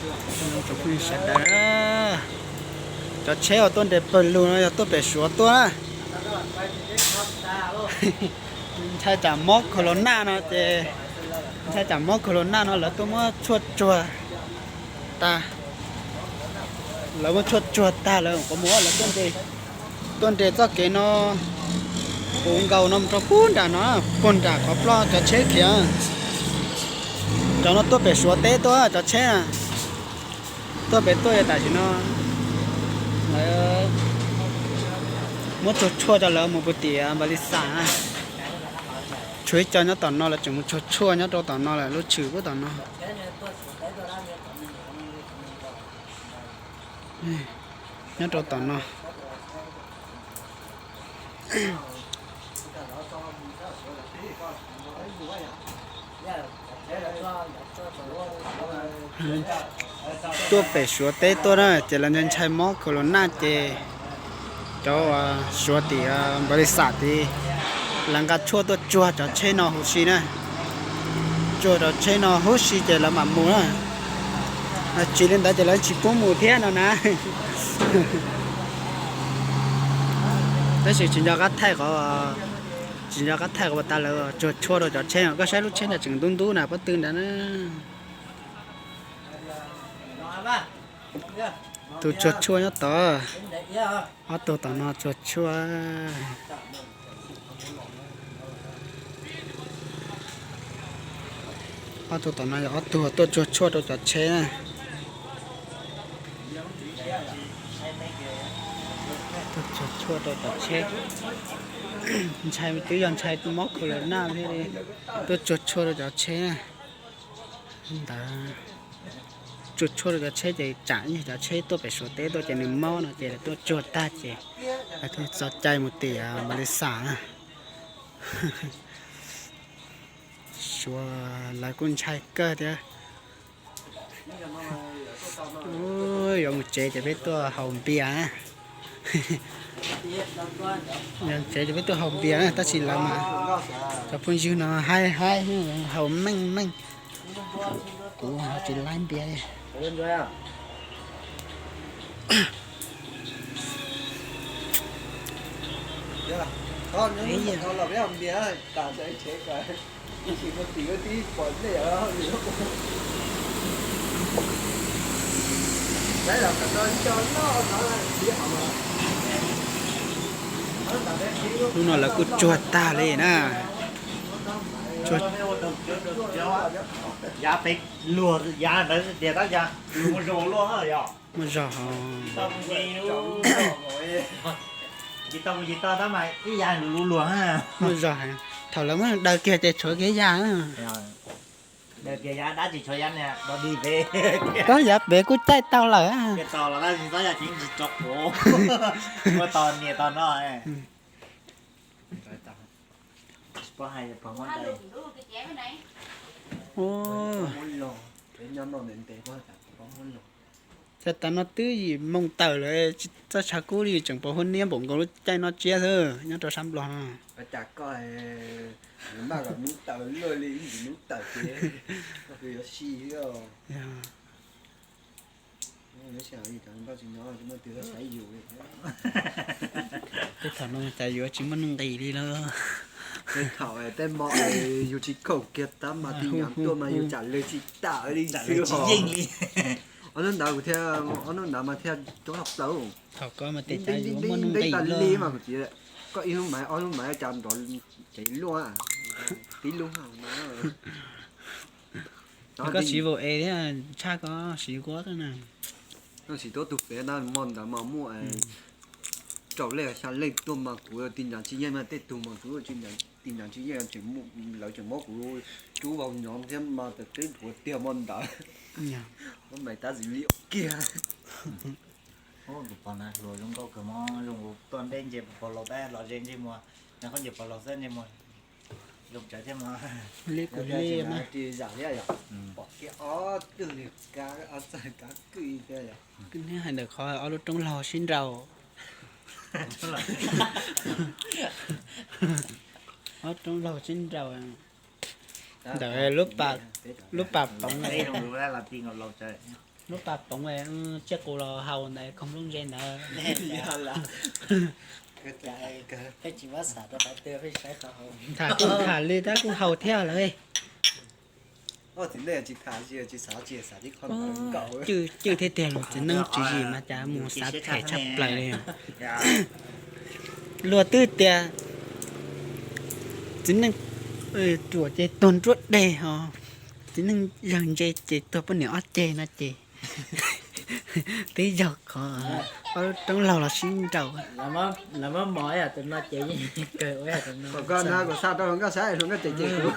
Tsoom phooj ywg sawv daws, cov tsheb uas tuaj nres pawg lug no yog tuaj pem Suav tuaj na. Ntshai tsam mob corona no ces, ntshai tsam mob corona no lawv tuaj muab tshuaj tsuag tag. Lawv muab tshuaj tsuag tag lawv qhuav mus, lawv tuaj nres txoj kev no puv nkaus no mus rau puag nram no, puag nram qhov ploj cov tsheb khiav. Cov no tuaj pem Suav teb tuaj cov tsheb na. Tuaj pem tuaj yog tam sim no lawv muab tsuag tshuaj rau lawv mus puag tim Npalis Xas na. Tshuav ib co nyob tom no, lawv tseem mus tsuag tshuaj nyob rau tom no lawm, lub tshwm puag tom no. Nyob rau tom no, tuaj pem Suav teb tuaj na ces lawv ntshai mob corona ces cov Suav tim Npalis Xas tid lawv nqa tshuaj tuaj tsuag cov tsheb no huv si na. Tsuag cov tsheb no huv si ces lawv mam mus na. Tsis li ntawd ces lawv tsis pub mus thiab no na. Tab sis tsis nco qab thaij qhov, tsis nco qab thaij qhov uas tas lawv tsuag tshuaj rau cov tsheb no. Koj saib lub tsheb ntawd tseem ntub ntub na, pob tw ntawd na. Tus tsuag tshuaj nyob tod, ob tug tom no tsuag tshuaj. Ob tug tom no yog ob tug tuaj tsuag tshuaj rau cov tsheb na. Tuaj tsuag tshuaj rau cov tsheb. Ntshai twb yog ntshai mob corona thiaj li tuaj tsuag tshuaj rau cov tsheb na. Ntawd tsuag tshuaj rau cov tsheb ces tsam ib nyuag cov tsheb tuaj pem Suav teb tuaj ces nws mob no ces lawv tuaj tsuag tag ces lawv thiaj txo cai mus tim Npalis Xas na. Suav lawv kuj ntshai kawg thiab. Yuav mus tsev ces peb tuaj haus npias na. Yuav mus tsev ces peb tuaj haus npias na, tab sis lawv mas, cov phooj ywg no haib haib, haus meej meej. Kuv ho tsis laib npias li. Hnub no lawv kuj tsuag tag li na. Yav pem luag yav ntawd tias tab yog luag muaj zog luaj yog. Muaj zog. Tsis tau mus tsis tau tab mas ib yav luag luag. Muaj zog. Thaum lawv muab daws kiag ces tshuav kiag yav. Daws kiag yav dab tsis tshuav yav niag dog dig pem. Tab yav pem kuj caij tau lawm. Caij tau los tab sis tab yog ceev tsis tso quav. Ua tau niam tau no. Cas tas no twb yim moos tawm lawm, txoj tshav kub li tseem pom huab niab npaum nkaus lub caij no tsiab xwb nyob rau sab Nplog no. Tej thaum no cas yuav tsis muaj nuj nqis li lawm. Tej thaum tej mo yus tsis khoom kiag tab mas tij nyam tuaj mas yus tsam lawv tsis tawm li xwb. Ob hnub ntawd kuv thiaj, ob hnub ntawd mas thiaj coob tshaj plaws. Thaum ko mas tes cas yuav muaj nuj nqis li mas kuv txiv, koj ib lub maiv ob lub maiv cas nrov ces luaj, tib lub no. Koj siv vau es thiab tshaj koj siv kuab na. Koj siv tuab tus pem na, mo ntawd mas muaj rau leej xya leej tuaj mas kuv tij nyam tsis yeej mas tej tug mas kuv tij nyam tsis yeej, lawv tseem muab kuv rub vau nyob thiab mas tawm teb dhuav tiag mo ntawd. Muab maiv tab sis li kiag. Tus pog na hluas zoo nkauj kawg mog, zoo tuaj nplej ntse pog laus tab los ze ntsej muag, nyob qhov ntse pog laus xwb ntsej muag zoo tsawv thiab mog. Li kuv li na. Pom kiag ob tug nws kab ob txaj kab kwj thiab yom. Neb hais ntawm qhov ob lub roob laug sib nraus. Ob roob laug sib nraus ntawm lub pas poov. Lub pas poov, tsiaj qus los haus ntawd, koog lub ntse ntawd. Tham kuj tham li tab kuj haus thiab lawm. Cwj cwj thiab tiag los txiv neej tswv yim mas cas mus xav phem tshaj plaws li. Luag twb tias txiv neej ruam ces tuag nruab deg ho, txiv neej yawg ntse ces tuag poj niam ob ceg no ces twb yog qhov ob lub roob laug los sib nraus. Lawv muab mos ib yam tus no ces yeej kawg ua tus no. Kom koj na, kuv xa rau hluas nkauj saib, hluas nkauj cem cem kuv.